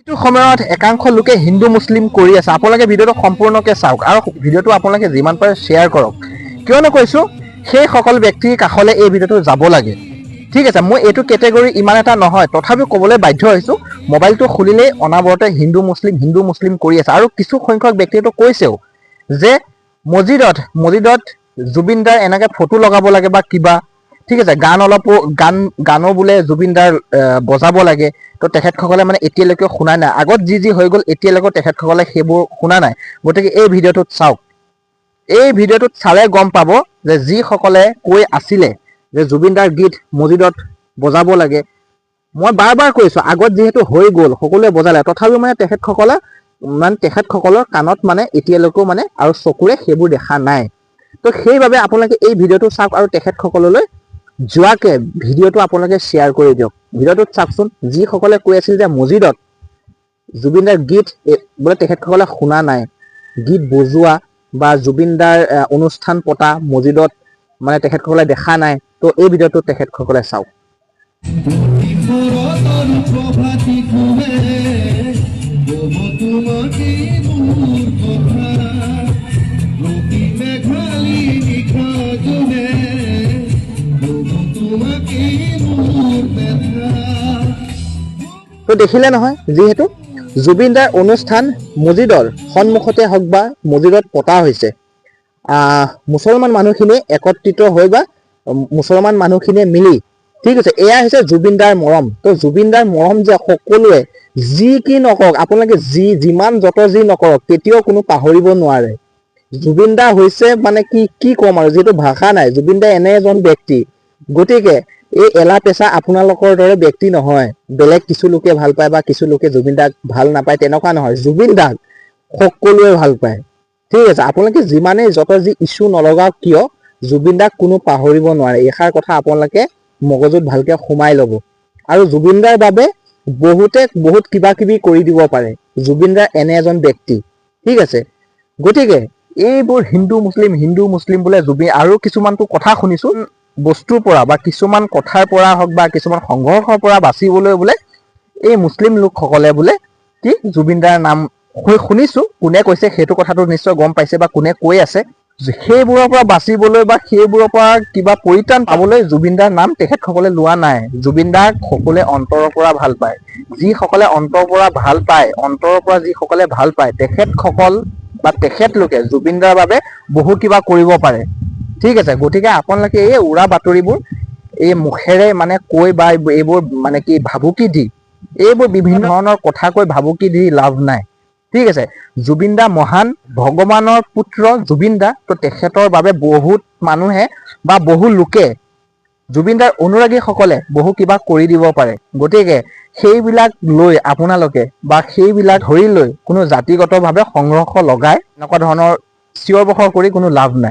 এইটো সময়ত একাংশ লোকে হিন্দু মুছলিম কৰি আছে। আপোনালোকে ভিডিঅ'টো সম্পূৰ্ণকে চাওক আৰু ভিডিঅ'টো আপোনালোকে যিমান পাৰে শ্বেয়াৰ কৰক। কিয়নো কৈছোঁ, সেইসকল ব্যক্তিৰ কাষলৈ এই ভিডিঅ'টো যাব লাগে। ঠিক আছে, মই এইটো কেটেগৰী ইমান এটা নহয়, তথাপিও ক'বলৈ বাধ্য হৈছোঁ। মোবাইলটো খুলিলেই অনাবৰতে হিন্দু মুছলিম, হিন্দু মুছলিম কৰি আছে। আৰু কিছু সংখ্যক ব্যক্তিয়েতো কৈছেও যে মছজিদত জুবিনদাৰ এনেকে ফটো লগাব লাগে বা কিবা। ঠিক আছে, গান অলপো গানো বোলে জুবিনদাৰ বজাব লাগে। তো তেখেতসকলে মানে এতিয়ালৈকে শুনা নাই। আগত যি যি হৈ গ'ল, এতিয়ালৈকে তেখেতসকলে সেইবোৰ শুনা নাই। গতিকে এই ভিডিঅ'টোত চাওক। এই ভিডিঅ'টোত চালে গম পাব যে যিসকলে কৈ আছিলে যে জুবিনদাৰ গীত মছজিদত বজাব লাগে, মই বাৰ বাৰ কৈছো, আগত যিহেতু হৈ গ'ল, সকলোৱে বজালে, তথাপিও মানে তেখেতসকলে মানে তেখেতসকলৰ কাণত মানে এতিয়ালৈকেও মানে আৰু চকুৰে সেইবোৰ দেখা নাই। তো সেইবাবে আপোনালোকে এই ভিডিঅ'টো চাওক আৰু তেখেতসকললৈ যোৱাকে ভিডিঅ'টো আপোনালোকে শ্বেয়াৰ কৰি দিয়ক। ভিডিঅ'টোত চাওকচোন, যিসকলে কৈ আছিল যে মছজিদত জুবিনদাৰ গীত বোলে তেখেতসকলে শুনা নাই, গীত বজোৱা বা জুবিনদাৰ অনুষ্ঠান পতা মছজিদত মানে তেখেতসকলে দেখা নাই। তো এই ভিডিঅ'টো তেখেতসকলে চাওক। শৰতৰ প্ৰভাতী খুবে কব তোমাকে মোৰ কথা, প্ৰতি মেঘালী নিশা জোনে কব তোমাকে মোৰ ব্যথা। তো দেখিলে নহয়, যিহেতু জুবিনদাৰ অনুষ্ঠান মছজিদৰ সন্মুখতে হওক বা মছজিদত পতা হৈছে, মুছলমান মানুহখিনিয়ে একত্ৰিত হৈ বা মুছলমান মানুহখিনিয়ে মিলি, ঠিক আছে, এয়া হৈছে জুবিনদাৰ মৰম। তো জুবিনদাৰ মৰম যে সকলোৱে যি কি নকৰক, আপোনালোকে যি যিমান যত যি নকৰক, কেতিয়াও কোনো পাহৰিব নোৱাৰে। জুবিন দা হৈছে মানে কি কি ক'ম আৰু, যিহেতু ভাষা নাই। জুবিন দা এনে এজন ব্যক্তি। গতিকে এই এলা পেচা আপোনালোকৰ দৰে ব্যক্তি নহয়। বেলেগ কিছু লোকে ভাল পায় বা কিছু লোকে জুবিন দাক ভাল নাপায়, তেনেকুৱা নহয়। জুবিন দাক সকলোৱে ভাল পায়। ঠিক আছে, আপোনালোকে যিমানেই যত যি ইছ্যু নলগাওক কিয়, জুবিন দাক কোনো পাহৰিব নোৱাৰে। এইষাৰ কথা আপোনালোকে মগজুত ভালকে সোমাই ল'ব। আৰু জুবিন দাৰ বাবে বহুতে বহুত কিবা কিবি কৰি দিব পাৰে। জুবিন দা এনে এজন ব্যক্তি। ঠিক আছে, গতিকে এইবোৰ হিন্দু মুছলিম, হিন্দু মুছলিম বোলে জুবিন, আৰু কিছুমানটো কথা শুনিছো, বস্তুৰ পৰা বা কিছুমান কথাৰ পৰা হওক বা কিছুমান সংঘৰ্ষৰ পৰা বাচিবলৈ বোলে এই মুছলিম লোকসকলে বোলে কি জুবিন দাৰ নাম শুনিছো। কোনে কৈছে সেইটো কথাটো নিশ্চয় গম পাইছে বা কোনে কৈ আছে। সেইবোৰৰ পৰা বাচিবলৈ বা সেইবোৰৰ পৰা কিবা পৰিত্ৰাণ পাবলৈ জুবিন দাৰ নাম তেখেতসকলে লোৱা নাই। জুবিন দাক সকলোৱে অন্তৰৰ পৰা ভাল পায়। যিসকলে অন্তৰৰ পৰা ভাল পায়, অন্তৰৰ পৰা যিসকলে ভাল পায়, তেখেতসকল বা তেখেতলোকে জুবিন দাৰ বাবে বহু কিবা কৰিব পাৰে। ঠিক আছে, গতিকে আপোনালোকে এই উৰা বাতৰিবোৰ এই মুখেৰে মানে কৈ বা এইবোৰ মানে কি ভাবুকি দি, এইবোৰ বিভিন্ন ধৰণৰ কথা কৈ ভাবুকি দি লাভ নাই। ঠিক আছে, জুবিন দা মহান, ভগৱানৰ পুত্ৰ জুবিন দা। তো তেখেতৰ বাবে বহুত মানুহে বা বহু লোকে, জুবিন দাৰ অনুৰাগীসকলে বহু কিবা কৰি দিব পাৰে। গতিকে সেইবিলাক লৈ আপোনালোকে বা সেইবিলাক ধৰি লৈ কোনো জাতিগতভাৱে সংঘৰ্ষ লগাই এনেকুৱা ধৰণৰ চিঞৰ বাখৰ কৰি কোনো লাভ নাই।